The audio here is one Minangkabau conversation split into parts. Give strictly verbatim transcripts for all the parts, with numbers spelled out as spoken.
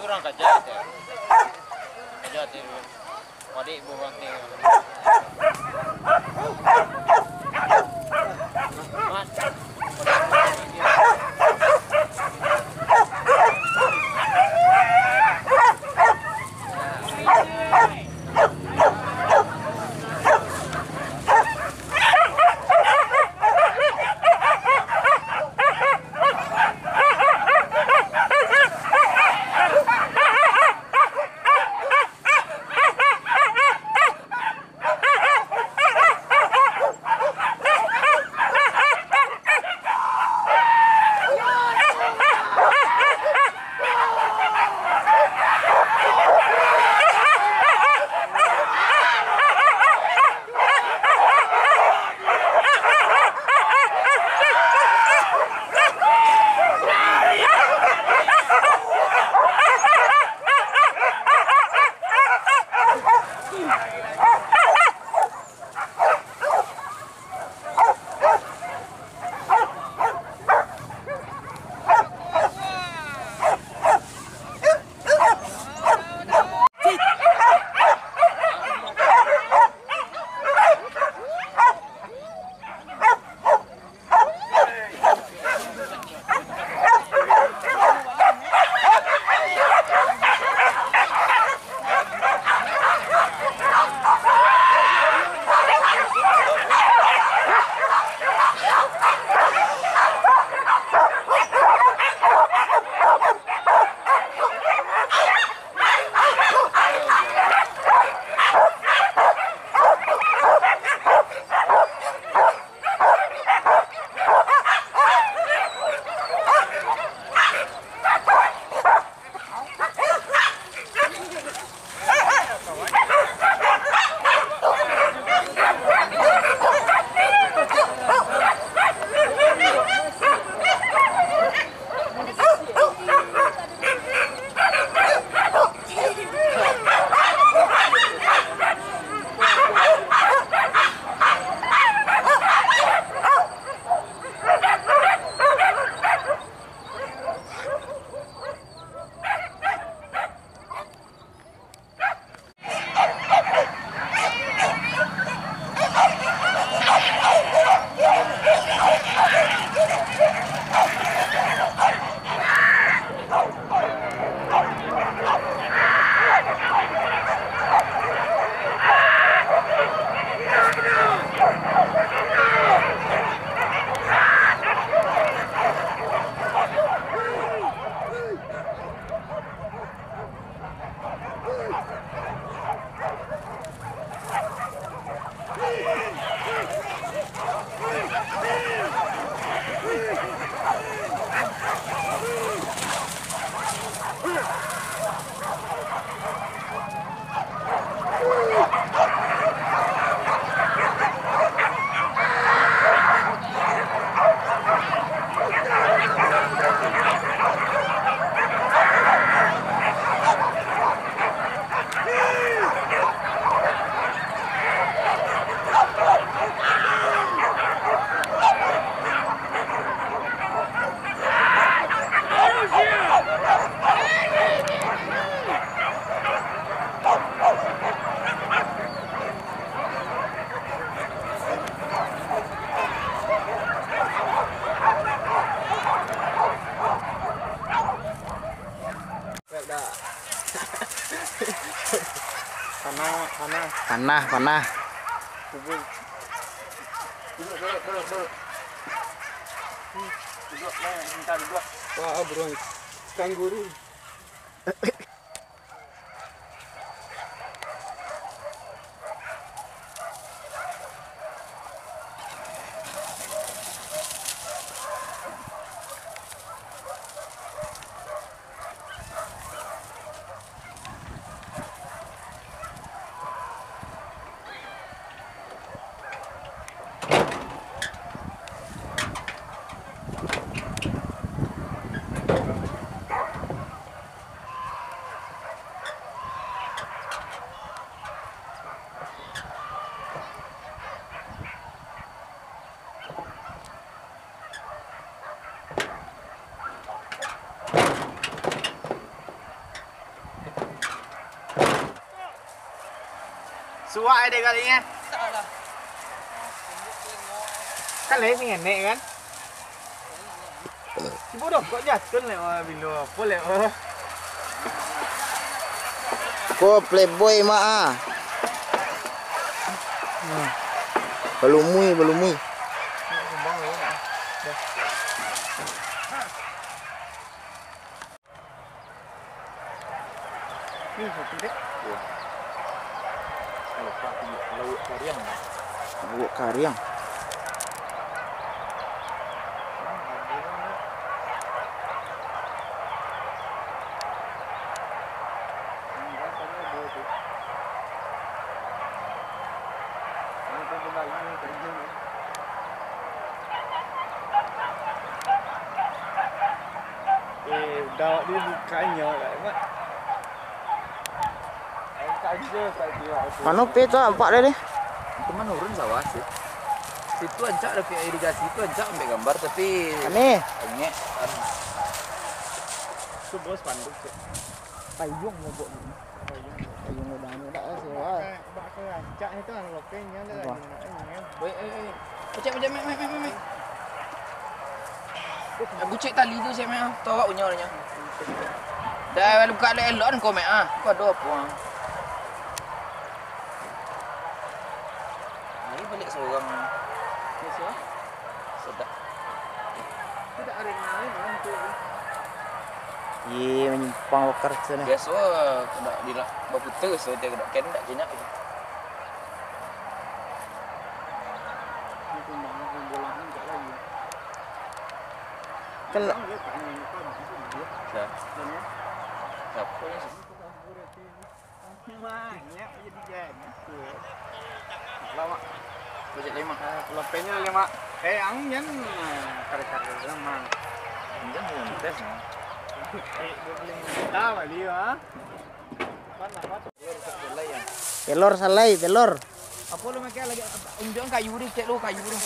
Urang kaja tu. Kaja tu. Padik buah bangke. Panah, panah. Panah, panah. Kubur. Duduk, duduk, duduk, duduk. Duduk, Mak. Minta duduk. Wah, burung kangguru. Suak ai dek kali nyo. Kan lai si ngenek kan? Sibuk doh, kok jatun lek, wah, bilo apo lek, wah. Ko playboy mak ah. Hmm. Balumui, balumui. Ni satu dek. Iya. Kalau pakai lauak kariang. Lauak kariang. Eh, dawak dia bukannyo lah, Mak. Air kaja tak dia tu. Mano pi tu nampak dia ni? Itu manurun sawah sih. Situ ancak ada pi irigasi, itu ancak ambil gambar, tapi Aneh. Angek. Itu bos panduk, cek. Payung mogok ni. Payung udah ni dak sewa. Bak ke rancak itu, anu, lokenya lah. Apa? Oi, oi, oi. Pecek, pecek, mek, mek, mek, mek, mek. Aku cek tali tu, cek, mek, ah. Tawak punya orangnya. Dah, lalu buka elok-elok ko, mek, ah. Kau ada apa, ah? Ini balik seorang. Biasa. Sedap. Tidak ada yang lain, orang tu. Ye, manyimpang bakar tu nah. Biasa, kena dilak, baputar, so, dia kena kendak, kendak. Kan lah. Siapa? Siapa ni? Banyak jadi jadi. Lama. Bajak lima. Ah, lopenya lima. Eh, ang jan, ah, kare-kare lama. Jan belum tes, nah. Eh, dua puluh lima juta bali, ah. Pelor salai, pelor. Apo lu makai lagi? Unjuang kayu di, cek lu kayu tu.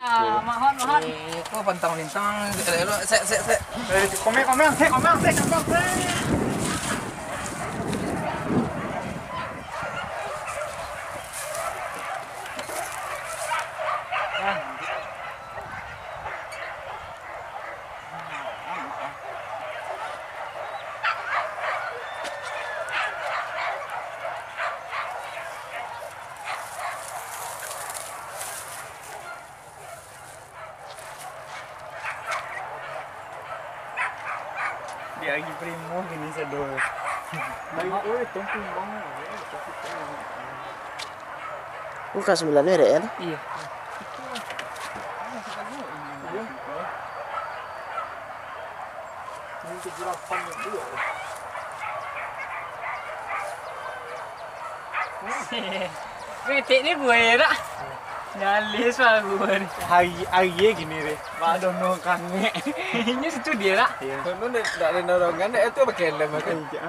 Ah, mahon, mahon. Eh, ko pantang lintang, elok-elok, sek, sek, sek. Eh, komen, komen, sek, komen, sek, komen, sek. Ah. Di agi primo gini sado. Baik, oi, tongkong banget. Bukan sembilan merek ya? Iya. Iya. Ini tujuh delapan dua. Metik ni buaya tak? Nyalih suara ni. Hari, hari ye gini deh. Mak dono kangek. Ini situ dia tak? Iya. Dono dek, tak ada dorongan dek, itu pakai helm kan? Iya.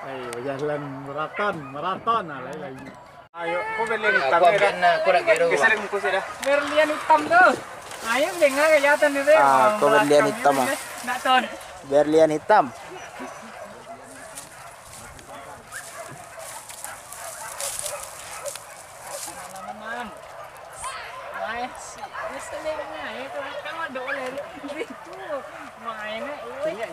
Ayo, jalan maraton, maraton lah, lain lagi. Ayo, kau berlian hitam. Aku ya, ambil dah. Nak, aku nak gero. Geser muka sih dah. Berlian hitam tu. Ayo, dengar ke jatuh ni, Beb. Ah, kau berlian hitam, ah. Nak ton. Berlian hitam. Main si, ini seleng aja tu, kan ada oleh itu. Main, eh, oi.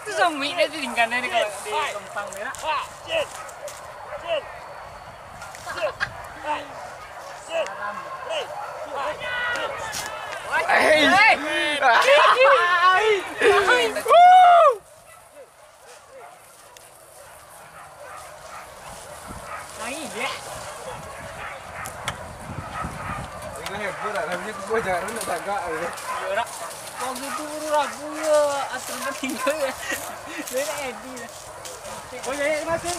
Tu zombie dia tinggal ni kalau di Kempang ni lah. Hei. Ai, dek. Ini heboh tak? Tapi aku buat jarang nak tagak, ya. Iya, rak. Kau gitu buru rabu ya, aturan tinggal ya. Dia nak edit lah. Oh, ya, ya, masih.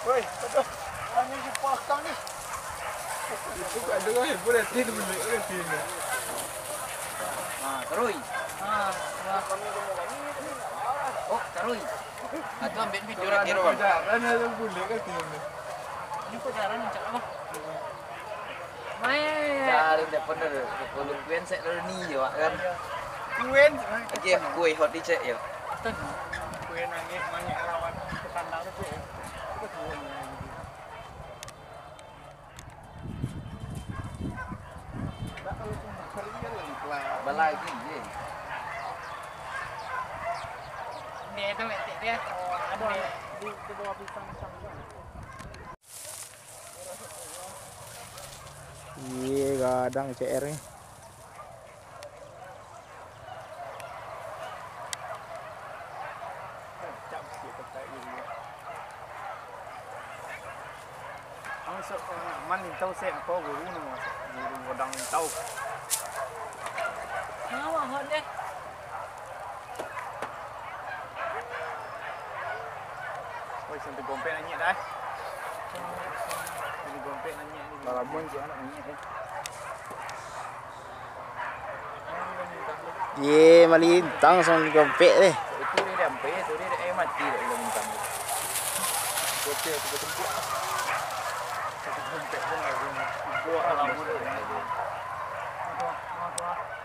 Woi, aduh. Hanya di pasang ni. Itu kat dulu, eh, boleh hati tu, boleh hati ni. Ah, terus. Ah, wah. Oh, terus. Ah, tu ambil video lagi, Rom. Jalan aja boleh hati ni. Ini kok jarang, Cak, apa? Main. Jarang dia pernah tu. Kalau kuen set lalu ni je, Wak, kan? Kuen. Oke, kue hot di cek, ya. Ten. Kuen nangis, mangik lawan tetangga tu, ya. Itu kuen. Balagi, ye. Ni tu metik dia. Aduh, di, di bawah pisang-pisang tu. Iye, gadang C R ni. Masuk, eh, man lintau se, apa guru ni, masuk guru godang lintau. Awak hot deh. Oi, santi gompek nanyik dah. Santi gompek nanyik ni. Balamun je anak nanyik, eh. Ye, malintang santi gompek deh. Itu dia dah sampai, itu dia dah, eh, mati dah dia lintang. Gompek tu ketempuak. Santi gompek pun lagi. Buat balamun. Aduh, aduh.